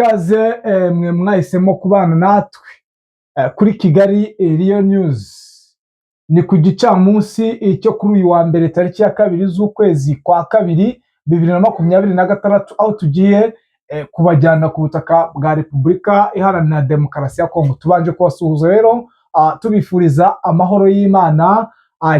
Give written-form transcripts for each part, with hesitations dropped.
Ikaze mwe mwahisemo kubana natwe kuri Kigali Real News. Ni ku gicamunsi cyo kuri uyu wa mbere, tariki ya 2 z'ukwezi kwa kabiri 2026, aho tugiye kubajyana ku butaka bwa Repubulika Iharanira Demokarasi ya Kongo. Tubanje kubasuhuza rero, tubifuriza amahoro y'Imana.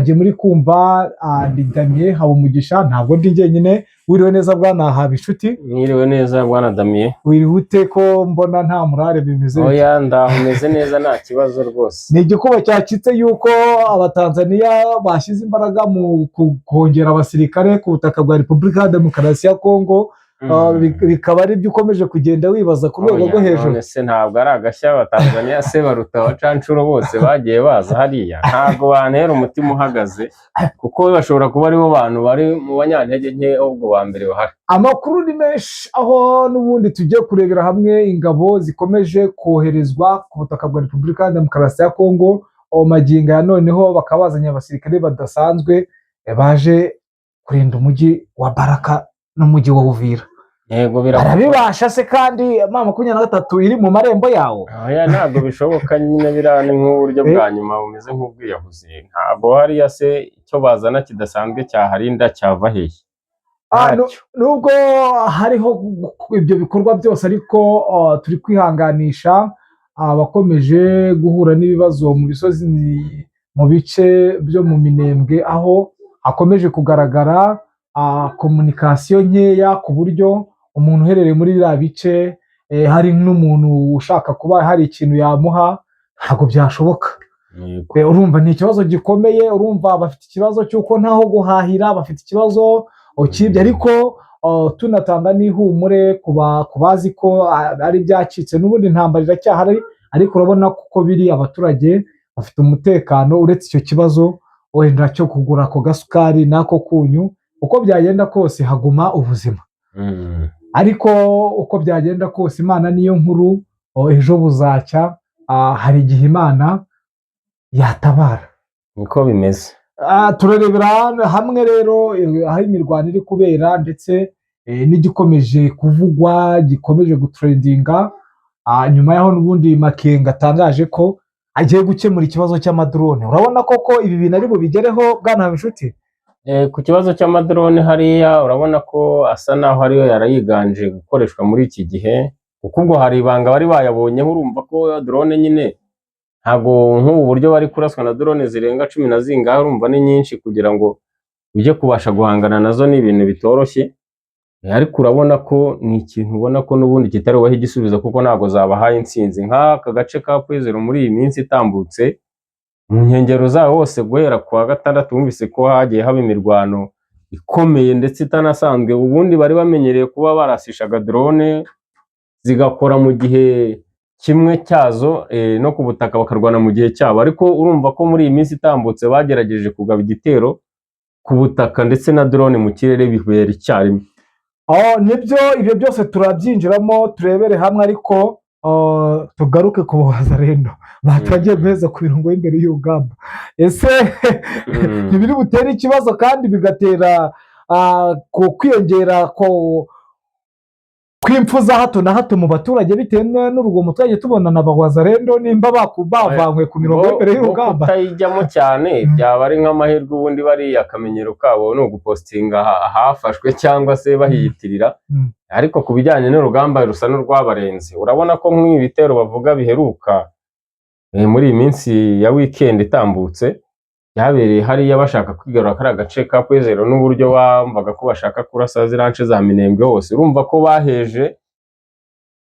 Njye muri kumva ndi Damien Habumugisha, ntabwo ndi njyenyine. Wiriwe neza, bwana Habinshuti? Mwiriwe neza, bwana Damien. Wiriwe ute ko mbona nta murare, bimeze bite? Oya, ndaho umeze neza, nta kibazo rwose. Ni igikuba cyacitse yuko Abatanzaniya bashyize imbaraga mu kongera abasirikare ku butaka bwa Repubulika ya Demokarasi ya Kongo, bikaba ari byo ukomeje kugenda wibaza ku rwego Oya, rwo hejuru. None se ntabwo ari agashya? Abatanzaniya se baruta abacancuro bose bagiye baza hariya? Ntabwo bantera umutima uhagaze, kuko bashobora kuba aribo bantu bari mu banyantege nke ahubwo ba mbere bahari. Amakuru ni menshi, aho n'ubundi tugiye kurebera hamwe ingabo zikomeje koherezwa ku butaka bwa Repubulika ya Demokarasi ya Kongo. Magingo ya noneho bakaba bazanye abasirikare badasanzwe, baje kurinda umujyi wa Baraka n'umujyi wa Uvira. Yego, biravugwa. Barabibasha se kandi M23 iri mu marembo yawo? Oya, ntabwo bishoboka nyine. Biriya ni nk'uburyo bwa nyuma bumeze nk'ubwiyahuzi. Ntabwo hariya se icyo bazana kidasanzwe cyaharinda cyava hehe? Ntacyo. Nubwo hariho ibyo bikorwa byose, ariko turi kwihanganisha abakomeje guhura n'ibibazo mu bisozi, mu bice byo mu Minembwe, aho hakomeje kugaragara communication nkeya, ku buryo umuntu uherereye muri biriya bice, hari n'umuntu ushaka kuba hari ikintu yamuha, ntabwo byashoboka. Urumva ni ikibazo gikomeye. Urumva bafite ikibazo cy'uko ntaho guhahira, bafite ikibazo cy'ibyo, ariko tunatanga n'ihumure ku bazi ko ari ibyacitse. N'ubundi intambara iracyahari, ariko urabona ko uko biri abaturage bafite umutekano, uretse icyo kibazo wenda cyo kugura ako gasukari n'ako kunyu. Uko byagenda kose haguma ubuzima, ariko uko byagenda kose Imana niyo nkuru. Ejo buzacya, hari igihe Imana yatabara. Niko bimeze. Turarebera hamwe rero aho imirwano iri kubera, ndetse n'igikomeje kuvugwa gikomeje gutrendinga, nyuma y'aho n'ubundi Makenga atangaje ko agiye gukemura ikibazo cy'amadrone. Urabona koko ibi bintu ari bubigereho, bwana Habinshuti? Ku kibazo cy'amadrone hariya, urabona ko asa naho ariyo yarayiganje gukoreshwa muri iki gihe, kuko ubwo hari ibanga bari bayabonyeho. Urumva ko drone nyine ntabwo nk'ubu buryo bari kuraswa na drone zirenga cumi na zingahe, urumva ni nyinshi, kugira ngo ujye kubasha guhangana nazo ni ibintu bitoroshye. Ariko urabona ko ni ikintu ubona ko n'ubundi kitari bubahe igisubizo, kuko ntabwo zabahaye intsinzi. Nk'aka gace ka Pwezero, muri iyi minsi itambutse, mu nkengero zawo hose, guhera ku wa gatandatu, wumvise ko hagiye haba imirwano ikomeye ndetse itanasanzwe. Ubundi bari bamenyereye kuba barasishaga drone zigakora mu gihe kimwe cyazo, no ku butaka bakarwana mu gihe cyabo, ariko urumva ko muri iyi minsi itambutse bagerageje kugaba igitero ku butaka ndetse na drone mu kirere bibera icyarimwe. Oh, nibyo, ibyo byose turabyinjiramo turebere hamwe, ariko tugaruke ku Wazalendo batangiye guheza ku mirongo y'imbere y'urugamba. Ese ntibiri butere ikibazo kandi bigatera ku kwiyongera kw'impfu za hato na hato mu baturage, bitewe n'urugomo twagiye tubona na Wazalendo nimba bavanywe ku mirongo y'imbere Bo y'urugamba? Kutayijyamo cyane byaba ari nk'amahirwe. Ubundi bariya akamenyero kabo ni ugupostinga ahafashwe cyangwa se bahiyitirira, ariko ku bijyanye n'urugamba rusa n'urwabarenze. Urabona ko nk'ibi bitero bavuga biheruka muri iyi minsi ya weekend itambutse byabereye hariya bashaka kwigarura kariya gace ka Kwezero, n'uburyo bamvaga ko bashaka kurasa ziriya nce za Minembwe hose, urumva ko baheje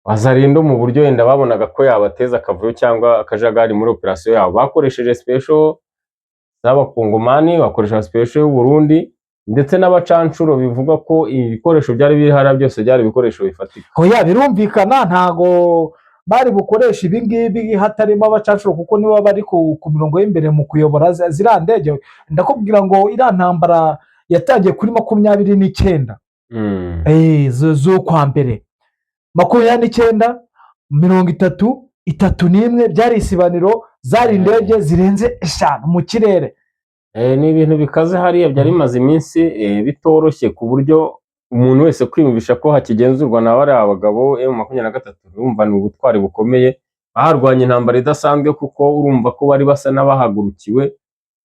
Wazalendo mu buryo wenda babonaga ko yabateza akavuyo cyangwa akajagari muri operasiyo yabo. Bakoresheje special z'Abakongomani, bakoresha special y'u Burundi ndetse n'abacancuro. Bivugwa ko ibikoresho byari biri hariya byose byari ibikoresho bifatika. Oya, birumvikana, ntago bari bukoresha ibi ngibi hatarimo abacancuro, kuko nibo bari ku mirongo y'imbere mu kuyobora ziriya ndege. Ndakubwira ngo iriya ntambara yatangiye kuri 29 z'ukwa mbere, 29, 30, 31, byari isibaniro, zari indege zirenze eshanu mu kirere. Ni ibintu bikaze hariya, byari bimaze iminsi bitoroshye ku buryo umuntu wese kwiyumvisha ko hakigenzurwa na bariya bagabo M23, urumva ni ubutwari bukomeye. Baharwanya intambara idasanzwe, kuko urumva ko bari basa n'abahagurukiwe,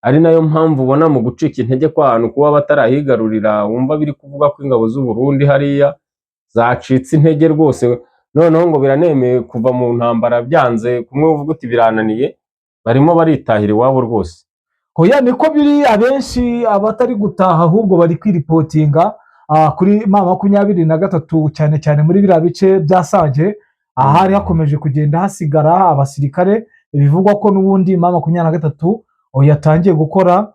ari nayo mpamvu ubona mu gucika intege kw'ahantu kuba batarahigarurira, wumva biri kuvuga ko ingabo z'u Burundi hariya zacitse intege rwose. Noneho ngo biranemeye kuva mu ntambara byanze, kumwe uvuga uti birananiye, barimo baritahira iwabo rwose. Oya, niko biri, abenshi abatari gutaha ahubwo bari kwiripotinga kuri M23, cyane cyane muri biriya bice bya Sake, ahari hakomeje kugenda hasigara abasirikare. Bivugwa ko n'ubundi M23 yatangiye gukora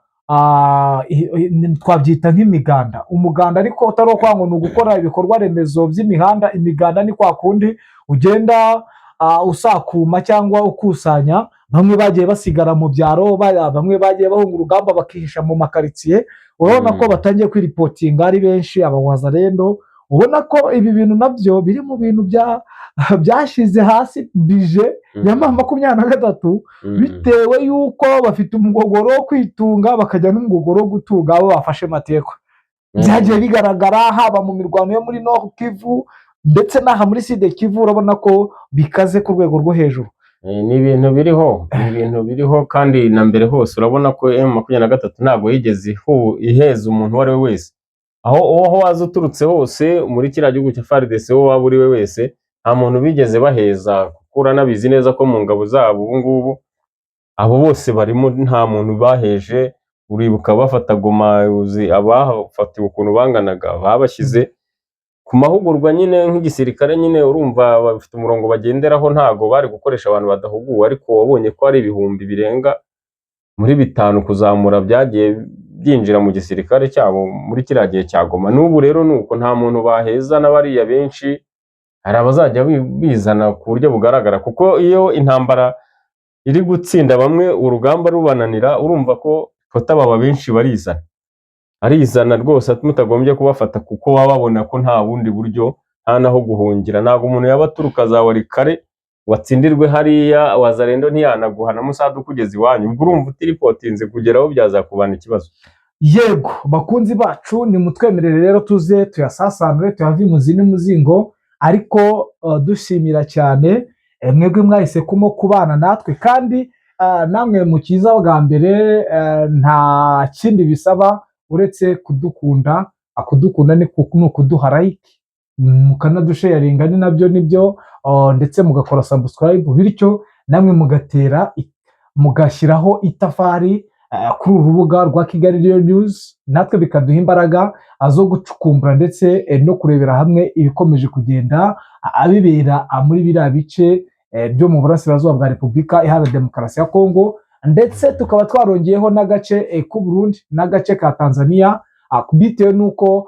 twabyita nk'imiganda, umuganda ariko utari uwo ngo ni ugukora ibikorwa remezo by'imihanda. Imiganda ni kwa kundi ugenda usakuma cyangwa ukusanya bamwe bagiye basigara mu byaro, bamwe bagiye bahunga urugamba bakihisha mu makaritsiye. Urabona ko batangiye kwiripotinga ari benshi, abawazalendo. Ubona ko ibi bintu nabyo biri mu bintu byashyize hasi budget ya M23, bitewe y'uko bafite umugogoro wo kwitunga, bakajya n'umugogoro wo gutunga abo bafashe mateka. Byagiye bigaragara haba mu mirwano yo muri Nord Kivu ndetse n'aha muri Sud Kivu, urabona ko bikaze ku rwego rwo hejuru. Ni ibintu biriho, ni ibintu biriho kandi na mbere hose urabona ko M23 ntabwo yigeze iheza umuntu uwo ari we wese. Aho waza uturutse hose muri kiriya gihugu cya FARDC, wowe waba uri we wese, nta muntu bigeze baheza, kuko uranabizi neza ko mu ngabo zabo ubu ngubu abo bose barimo, nta muntu baheje. Uribuka bafata Goma, uzi abahafatiwe ukuntu banganaga, babashyize ku mahugurwa nyine nk'igisirikare nyine, urumva bafite umurongo bagenderaho, ntago bari gukoresha abantu badahuguwe, ariko wabonye ko ari ibihumbi birenga muri 5 kuzamura byagiye byinjira mu gisirikare cyabo muri kiriya gihe cya Goma. N'ubu rero ni uko, nta muntu baheza, n'abariya benshi hari abazajya bizana ku buryo bugaragara, kuko iyo intambara iri gutsinda bamwe urugamba rubananira, urumva ko fota baba benshi barizana, arizana rwose mutagombye kubafata, kuko baba babona ko nta bundi buryo, nta naho guhungira. Ntabwo umuntu yaba aturuka za Walikale watsindirwe hariya, wazalendo ntiyanaguha na musadu kugeza iwanyu, ubwo urumva utiripotinze kugeraho byazakubana ikibazo. Yego, bakunzi bacu, nimutwemerere rero tuze tuyasasanure, tuyave imuzi n'umuzingo, ariko dushimira cyane mwebwe mwahise kumo kubana natwe, kandi namwe mukiza bwa mbere, nta kindi bisaba uretse kudukunda. Kudukunda ni ukuduha like, mukanadusharinga, ni nabyo nibyo, ndetse mugakora subscribe, bityo namwe mugatera mugashyiraho itafari kuri uru rubuga rwa Kigali Real News, natwe bikaduha imbaraga zo gucukumbura ndetse no kurebera hamwe ibikomeje kugenda bibera muri biriya bice byo mu burasirazuba bwa Repubulika Iharanira Demokarasi ya Kongo, ndetse tukaba twarongeyeho n'agace k'u Burundi n'agace ka Tanzania, bitewe n'uko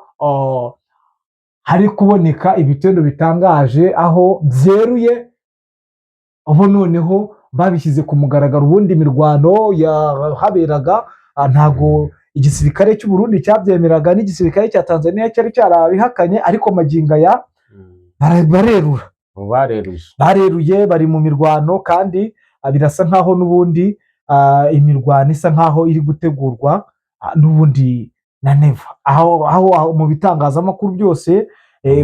hari kuboneka ibitendo bitangaje aho byeruye, aho noneho babishyize ku mugaragaro. Ubundi imirwano yahaberaga ntago igisirikare cy'u Burundi cyabyemeraga, n'igisirikare cya Tanzania cyari cyarabihakanye, ariko magingo aya barerura. Bareruye. Bareruye, bari mu mirwano, kandi birasa nkaho n'ubundi imirwano isa nkaho iri gutegurwa n'ubundi na Neva, aho mu bitangazamakuru byose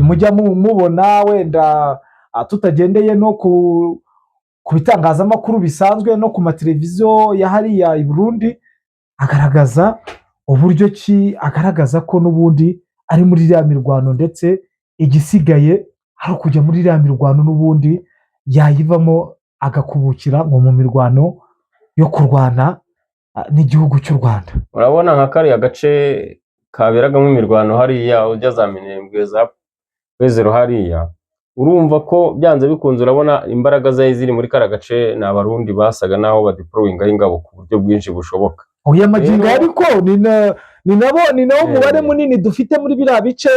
mujya mubona, wenda tutagendeye no ku bitangazamakuru bisanzwe no ku mateleviziyo ya hariya i Burundi, agaragaza uburyo ki agaragaza ko n'ubundi ari muri iriya mirwano, ndetse igisigaye ari ukujya muri iriya mirwano, n'ubundi yayivamo agakubukira ngo mu mirwano yo kurwana n'igihugu cy'u Rwanda. Urabona nka kariya gace kaberagamo imirwano hariya ujya za Minembwe, za Rwezero hariya, urumva ko byanze bikunze urabona imbaraga zari ziri muri kariya gace ni Abarundi, basaga naho badeployingaho ingabo ku buryo bwinshi bushoboka. Oya, magingo Rero- ariko ni nabo mubare munini dufite muri biriya bice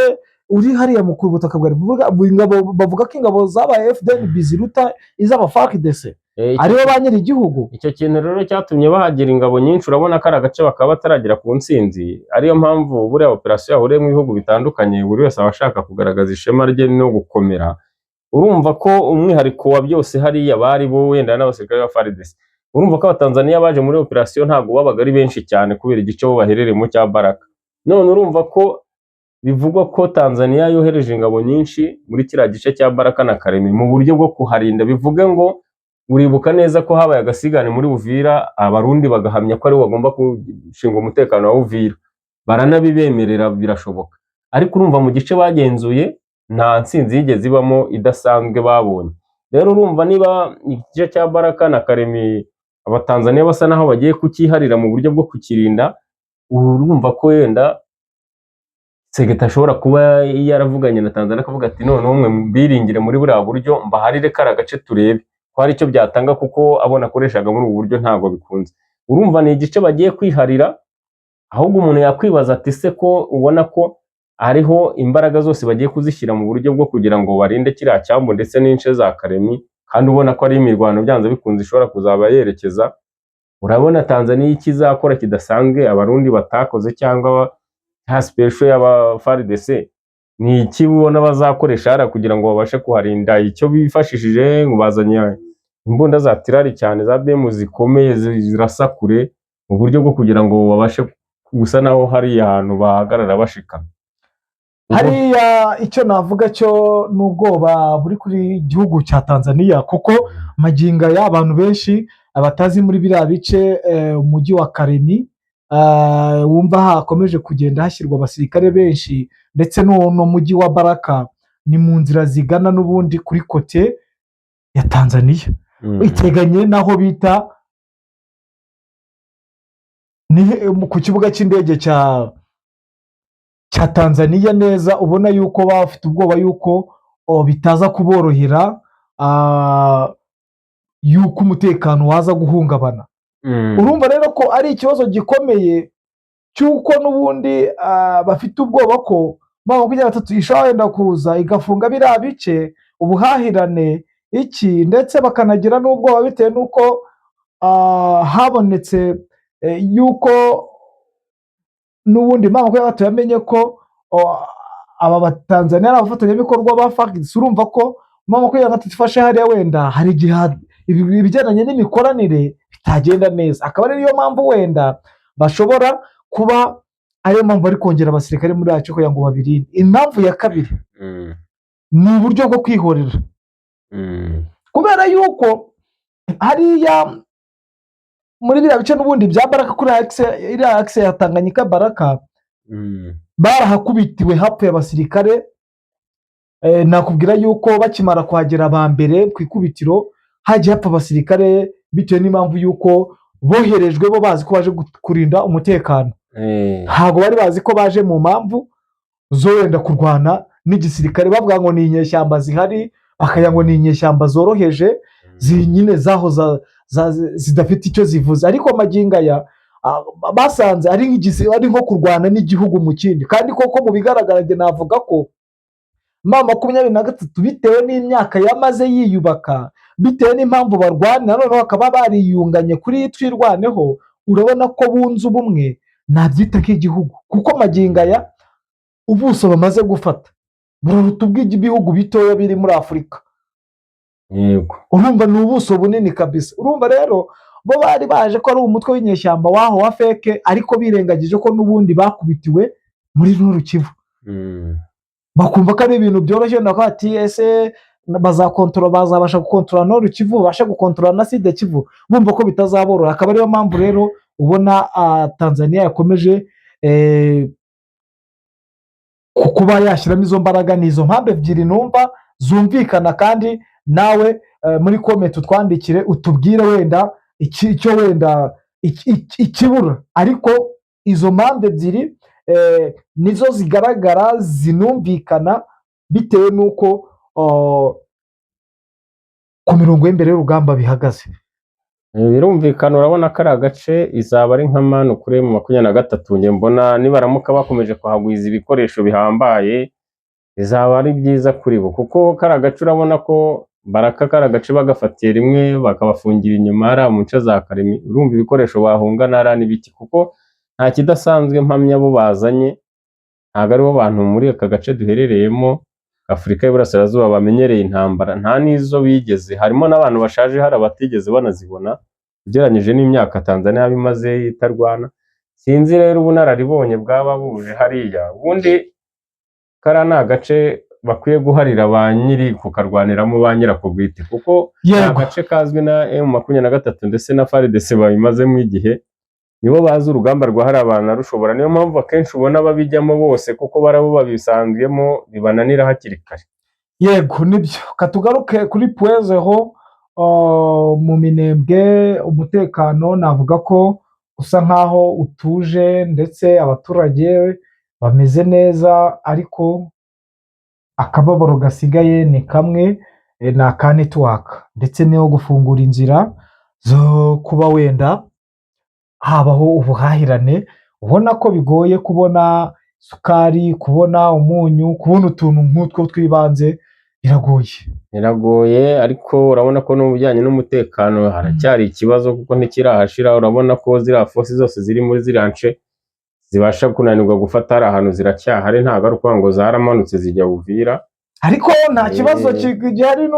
uri hariya mu ku butaka bwa Repubulika. Ingabo bavuga ko ingabo zabaye FDNB ziruta iz'aba FARDC, aribo ba nyiri igihugu. Icyo kintu rero cyatumye bahagira ingabo nyinshi. Urabona ko ari agace bakaba bataragera ku ntsinzi, ariyo mpamvu buriya operasiyo yahuriyemo ibihugu bitandukanye, buri wese aba ashaka kugaragaza ishema rye no gukomera. Urumva ko umwihariko wa byose hariya bari bo wenda n'abasirikare ba FARDC. Urumva ko Abatanzaniya baje muri operasiyo ntabwo babaga ari benshi cyane kubera igice bo baherereyemo cya Baraka. None urumva ko bivugwa ko Tanzania yohereje ingabo nyinshi muri kiriya gice cya Baraka na Karemi mu buryo bwo kuharinda. Bivuge ngo uribuka neza ko habaye agasigane muri Uvira, Abarundi bagahamya ko aribo bagomba gushinga umutekano wa Uvira, baranabibemerera birashoboka. Ariko urumva mu gice bagenzuye nta ntsinzi yigeze ibamo idasanzwe babonye. Rero urumva niba igice cya Baraka na Karemi Abatanzaniya basa naho bagiye kucyiharira mu buryo bwo kukirinda, urumva ko wenda Segeta ashobora kuba yaravuganye na Tanzania akavuga ati noneho mwe mbiringire muri buriya buryo, mbaharire kariya gace turebe ko hari icyo byatanga, kuko abo nakoreshaga muri ubu buryo ntabwo bikunze. Urumva ni igice bagiye kwiharira. Ahubwo umuntu yakwibaza ati se ko ubona ko ariho imbaraga zose bagiye kuzishyira mu buryo bwo kugira ngo barinde kiriya cyambu ndetse n'ince za Karemi, kandi ubona ko ari imirwano byanze bikunze ishobora kuzaba yerekeza. Urabona Tanzania icyo izakora kidasanzwe Abarundi batakoze, cyangwa nka special y'aba FARDC, ni iki ubona bazakoresha hariya kugira ngo babashe kuharinda? Icyo bifashishije ngo bazanye imbunda za tirari cyane za BM zikomeye zirasa kure, mu buryo bwo kugira ngo babashe gusa naho hariya hantu bahagarara bashikamye. Hariya icyo navuga cyo ni ubwoba buri kuri gihugu cya Tanzania, kuko magingo aya abantu benshi batazi muri biriya bice, umujyi wa Karemi, wumva hakomeje kugenda hashyirwa abasirikare benshi, ndetse n'uno mujyi wa Baraka ni mu nzira zigana n'ubundi kuri côté ya Tanzania, iteganye n'aho bita ni ku kibuga cy'indege cya Tanzania neza. Ubona yuko baba bafite ubwoba yuko bitaza kuborohera, yuko umutekano waza guhungabana. Urumva rero ko ari ikibazo gikomeye cy'uko n'ubundi bafite ubwoba ko M23 ishobora wenda kuza igafunga biriya bice, ubuhahirane iki, ndetse bakanagira n'ubwoba bitewe n'uko habonetse yuko n'ubundi M23 yamenye ko aba Batanzaniya ari abafatanyabikorwa ba FARDC. Urumva ko M23 ifashe hariya, wenda hari igihe ibigendanye n'imikoranire bitagenda neza, akaba ari niyo mpamvu wenda bashobora kuba ariyo mpamvu bari kongera abasirikare muri yacu kugira ngo babirinde. Impamvu ya kabiri ni uburyo bwo kwihorera, kubera yuko hariya muri biriya bice n'ubundi bya Baraka, kuri iriya axe ya Tanganyika Baraka, barahakubitiwe, hapfuye abasirikare. Nakubwira yuko bakimara kuhagera ba mbere ku ikubitiro hagiye hapfa abasirikare, bitewe n'impamvu yuko boherejwe bo bazi ko baje kurinda umutekano, ntabwo bari bazi ko baje mu mpamvu zo wenda kurwana n'igisirikare. Bavuga ngo ni inyeshyamba zihari, bakagira ngo ni inyeshyamba zoroheje nyine zaho zidafite icyo zivuze, ariko magingo aya basanze ari nko kurwana n'igihugu mu kindi. Kandi koko mu bigaragara njye navuga ko M23, bitewe n'imyaka yamaze yiyubaka, bitewe n'impamvu barwanira, noneho bakaba bariyunganye kuri Twirwaneho, urabona ko bunze ubumwe, nabyita nk'igihugu, kuko magingo aya ubuso bamaze gufata buruta ubw'ibihugu bitoya biri muri Afurika. Urumva ni ubuso bunini kabisa. Urumva rero bo bari baje ko ari umutwe w'inyeshyamba w'aho wa fake, ariko birengagije ko n'ubundi bakubitiwe muri Nord Kivu, bakumva ko ari ibintu byoroshye. Nako ati ese bazakontorora, bazabasha gukontorora Nord Kivu, babashe gukontorora na Sud Kivu? Bumva ko bitazaboroha. Akaba ariyo mpamvu rero ubona Tanzania yakomeje kuba yashyiramo izo mbaraga. Ni izo mpamvu ebyiri numva zumvikana. Kandi nawe muri comment utwandikire, utubwire wenda icyo wenda ikibura, ariko izo mpamvu ebyiri nizo zigaragara zinumvikana, bitewe n'uko ku mirongo y'imbere y'urugamba bihagaze. Birumvikana, urabona ko ari agace izaba ari nka manu kuri M23. Njye mbona nibaramuka bakomeje kuhagwiza ibikoresho bihambaye bizaba ari byiza kuri bo, kuko kari agace urabona ko Baraka kari agace bagafatiye rimwe bakabafungira inyuma hariya mu nce za Karemi. Urumva ibikoresho bahungana hariya n'ibiki, kuko nta kidasanzwe mpamya bo bazanye. Ntabwo aribo bantu muri aka gace duherereyemo Afurika y'Iburasirazuba bamenyereye intambara, nta n'izo bigeze. Harimo n'abantu bashaje hari abatigeze banazibona, ugereranyije n'imyaka Tanzania yaba imaze itarwana. Sinzi rero ubunararibonye bwaba buje hariya ubundi. Kariya ni agace bakwiye guharira ba nyiri kukarwaniramo, ba nyirako bwite, kuko ni agace kazwi na M23 ndetse na FARDC babimazemo igihe, nibo bazi urugamba rwa hariya banarushobora. Niyo mpamvu akenshi ubona babijyamo bose, kuko barabo babisanzwemo, bibananira hakiri kare. Yego, nibyo. Katugaruke kuri Puwezeho mu Minembwe. Umutekano navuga ko usa nkaho utuje, ndetse abaturage bameze neza, ariko akababaro gasigaye ni kamwe, ni aka network ndetse no gufungura inzira zo kuba wenda habaho ubuhahirane. Ubona ko bigoye kubona isukari, kubona umunyu, kubona utuntu nk'utwo tw'ibanze biragoye. Biragoye, ariko urabona ko no mu bijyanye n'umutekano haracyari ikibazo, kuko ntikirahashira. Urabona ko ziriya force zose ziri muri ziriya nce zibasha kunanirwa gufata hari ahantu ziracyahari, ntabwo ari ukuvuga ngo zaramanutse zijya Uvira. Ariko nta kibazo gihari,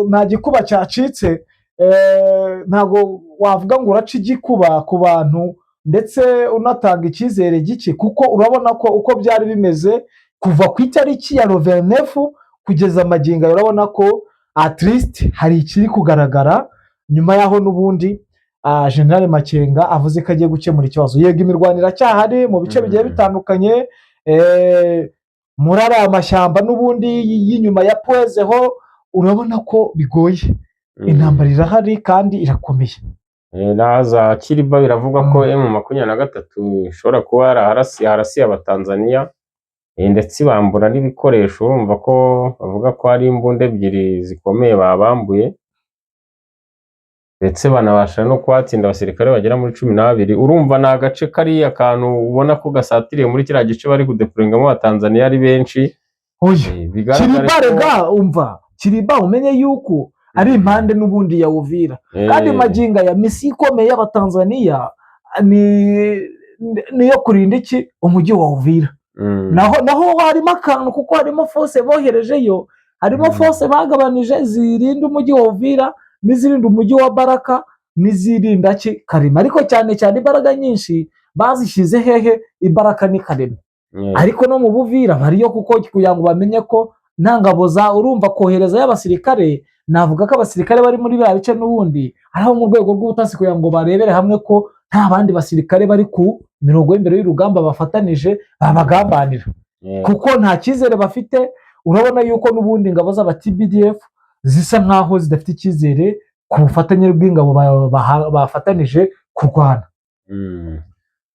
nta gikuba cyacitse. Ntabwo wavuga ngo uraca igikuba ku bantu ndetse unatanga icyizere gike, kuko urabona ko uko byari bimeze kuva ku itariki ya le 29 kugeza amagingo aya, urabona ko at least hari ikiri kugaragara nyuma y'aho n'ubundi General Makenga avuze ko agiye gukemura ikibazo. Yego, imirwano iracyahari mu bice bigiye bitandukanye, muri ariya mashyamba n'ubundi y'inyuma ya Puwezeho, urabona ko bigoye. Intambara irahari kandi irakomeye. Na za Kiriba biravugwa ko M23 ishobora kuba yaraharasiye Abatanzaniya, ndetse ibambura n'ibikoresho. Urumva ko bavuga ko hari imbunda ebyiri zikomeye babambuye, ndetse banabasha no kuhatsinda abasirikare bagera muri 12. Urumva ni agace kariya kantu ubona ko gasatiriye muri kiriya gice bari kudeployingamo Abatanzaniya ari benshi. Oya. Bigaragare Kiriba ko rega, umva, Kiriba umenye yuko ari impande n'ubundi ya Uvira, kandi magingo aya mission ikomeye y'Abatanzaniya ni niyo kurinda iki? Umujyi wa Uvira. Naho harimo akantu, kuko harimo force boherejeyo, harimo force bagabanije zirinda umujyi wa Uvira n'izirinda umujyi wa Baraka n'izirinda ki? Karema. Ariko cyane cyane imbaraga nyinshi bazishyize hehe? Ibaraka ni Karema. Ariko no mu Buvira bariyo, kuko kugira ngo bamenye ko nta ngabo za, urumva, kohereza y'abasirikare, navuga ko abasirikare bari muri biriya bice n'ubundi ari abo mu rwego rw'ubutasi, kugira ngo barebere hamwe ko nta bandi basirikare bari ku mirongo y'imbere y'urugamba bafatanije babagambanira, kuko nta cyizere bafite. Urabona yuko n'ubundi ingabo z'aba TPDF zisa nkaho zidafite icyizere ku bufatanye bw'ingabo bafatanije kurwana.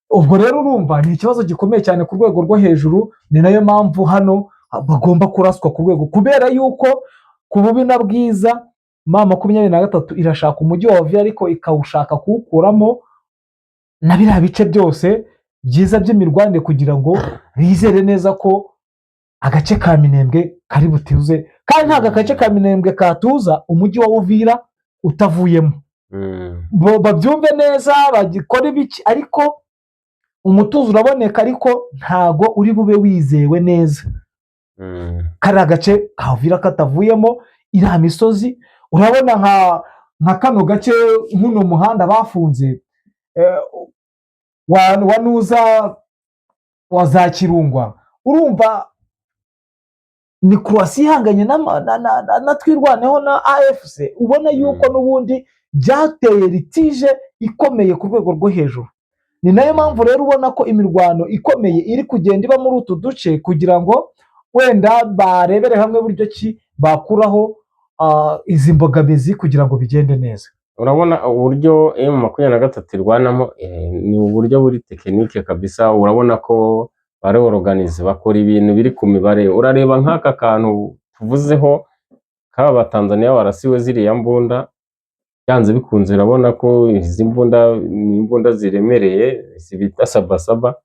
Ubwo rero urumva ni ikibazo gikomeye cyane ku rwego rwo hejuru. Ni nayo mpamvu hano bagomba kuraswa ku rwego, kubera yuko ku bubi na bwiza M23 irashaka umujyi wa Uvira, ariko ikawushaka kuwukuramo na biriya bice byose byiza by'imirwanire, kugira ngo bizere neza ko agace ka Minembwe kari butuze. Kandi ntabwo agace ka Minembwe katuza umujyi wa Uvira utavuyemo. Babyumve neza, bagikora ibiki, ariko umutuzo uraboneka, ariko ntago uri bube wizewe neza kariya gace ka Uvira katavuyemo. Iriya misozi urabona nka kano gace, nk'uno muhanda bafunze wa nuza wa za Kirungwa, urumva ni Croatia ihanganye na Twirwaneho na AFC. Ubona yuko n'ubundi byateye litige ikomeye ku rwego rwo hejuru. Ni nayo mpamvu rero ubona ko imirwano ikomeye iri kugenda iba muri utu duce, kugira ngo wenda barebere hamwe buryo ki bakuraho izi mbogamizi kugira ngo bigende neza. Urabona uburyo M23 irwanamo, ni uburyo buri technique kabisa. Urabona ko bari organisé, bakora ibintu biri ku mibare. Urareba nk'aka kantu tuvuzeho k'aba Batanzaniya barasiwe ziriya mbunda, byanze bikunze urabona ko izi mbunda ni imbunda ziremereye, izi bita sabasaba,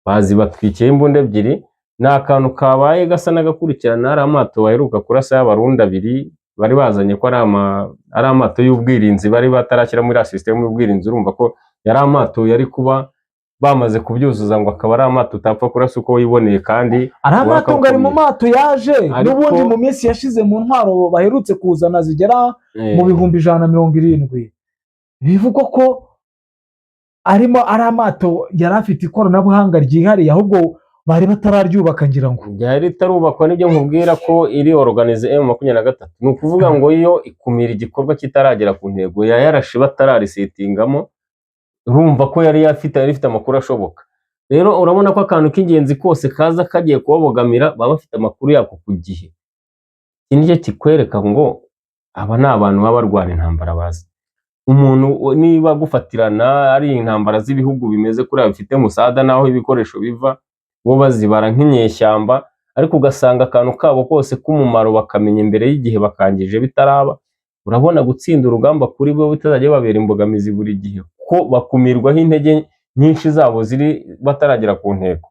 bazibatwikiye imbunda ebyiri. Ni akantu kabaye gasa n'agakurikirana. Hari amato baheruka kurasa y'Abarundi abiri bari bazanye ko ari amato y'ubwirinzi, bari batarashyira muri sisitemu y'ubwirinzi. Urumva ko yari amato yari kuba bamaze kubyuzuza, ngo akaba ari amato utapfa kurasa uko wiboneye, kandi ari ubona amato ko ngo ari mu akomeye. mato yaje n'ubundi mu minsi yashize mu ntwaro baherutse kuzana zigera mu 170,000, bivugwa ko arimo ari amato yari afite ikoranabuhanga ryihariye, ahubwo Bari batararyubaka, ngira ngo. Ryari ritarubakwa, nibyo nkubwira ko iri organisé. M23, ni ukuvuga ngo yo ikumira igikorwa kitaragera ku ntego, yayarashe batararisitingamo. Urumva ko yari ifite amakuru ashoboka. Rero urabona ko akantu k'ingenzi kose kaza kagiye kubabogamira, baba bafite amakuru yako ku gihe. Iki nicyo kikwereka ngo aba ni abantu baba barwana intambara bazi. Umuntu niba agufatirana ari intambara z'ibihugu bimeze kuriya, bifite musada n'aho ibikoresho biva, bo bazibara nk'inyeshyamba, ariko ugasanga akantu kabo kose k'umumaro bakamenya imbere y'igihe, bakangije bitaraba. Urabona gutsinda urugamba kuri bo bitazajya bibabera imbogamizi buri gihe, ko bakumirwaho intege nyinshi zabo ziri bataragera ku ntego.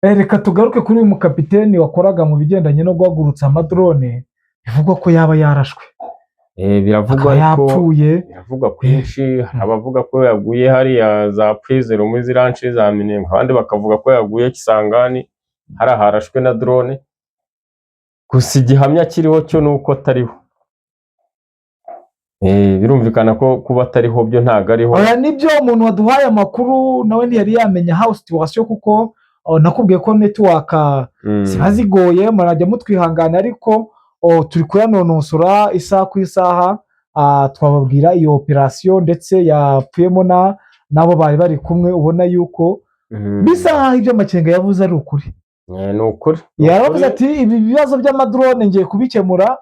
Reka tugaruke kuri uyu mukapiteni wakoraga mu bigendanye no guhagurutsa amadrone, bivugwa ko yaba yarashwe, Biravugwa, akaba ariko yapfuye. Biravugwa kwinshi. Hari abavuga ko yaguye hariya za Pwizero muri ziriya nce za Minembwe, abandi bakavuga ko yaguye Kisangani, hariya harashwe na drone. Gusa igihamya kiriho cyo ni uko atariho. Birumvikana ko kuba atariho byo ntabwo ariho. Oya, nibyo, umuntu waduhaye amakuru nawe ntiyari yamenya how situation, kuko nakubwiye ko network ziba zigoye, murajya mutwihangana, ariko turi kuyanonosora isaha ku isaha. Twababwira iyo operasiyo ndetse yapfuyemo n'abo bari bari kumwe. Ubona yuko bisa nkaho ibyo Makenga yavuze ari ukuri. Ni ukuri. Ni Yaravuze ukuri. ati: "Ibi bibazo by'amadrone ngiye kubikemura."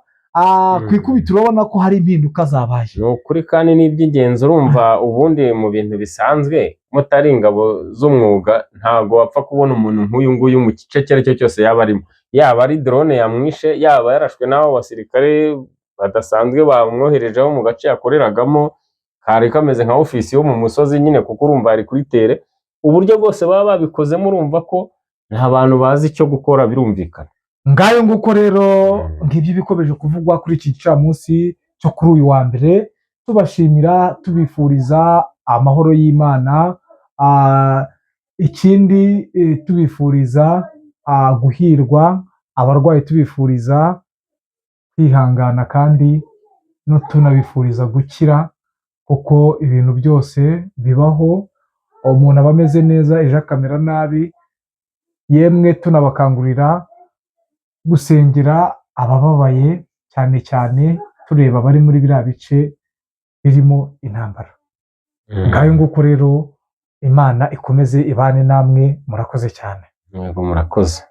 Ku ikubitiro urabona ko hari impinduka zabaye. Ni ukuri kandi ni iby'ingenzi. Urumva ubundi mu bintu bisanzwe, mutari ingabo z'umwuga, ntabwo wapfa kubona umuntu nk'uyu nguyu mu gice icyo ari cyo cyose yaba arimo, yaba ari drone yamwishe, yaba yarashwe n'abo basirikare badasanzwe bamwoherejeho mu gace yakoreragamo kari kameze nka ofisi yo mu musozi nyine, kuko urumva yari kuri terrain. Uburyo bwose baba babikozemo, urumva ko nta bantu bazi icyo gukora, birumvikana. Ngayo nguko rero, ngibyo ibikomeje kuvugwa kuri iki gicamunsi cyo kuri uyu wa mbere. Tubashimira, tubifuriza amahoro y'Imana. Ikindi tubifuriza guhirwa, abarwayi tubifuriza kwihangana, kandi no tunabifuriza gukira, kuko ibintu byose bibaho, umuntu aba ameze neza ejo akamera nabi. Yemwe, tunabakangurira gusengera abababaye, cyane cyane tureba abari muri biriya bice birimo intambara. Ngayo nguko rero, Imana ikomeze ibane namwe, murakoze cyane. Yego, murakoze.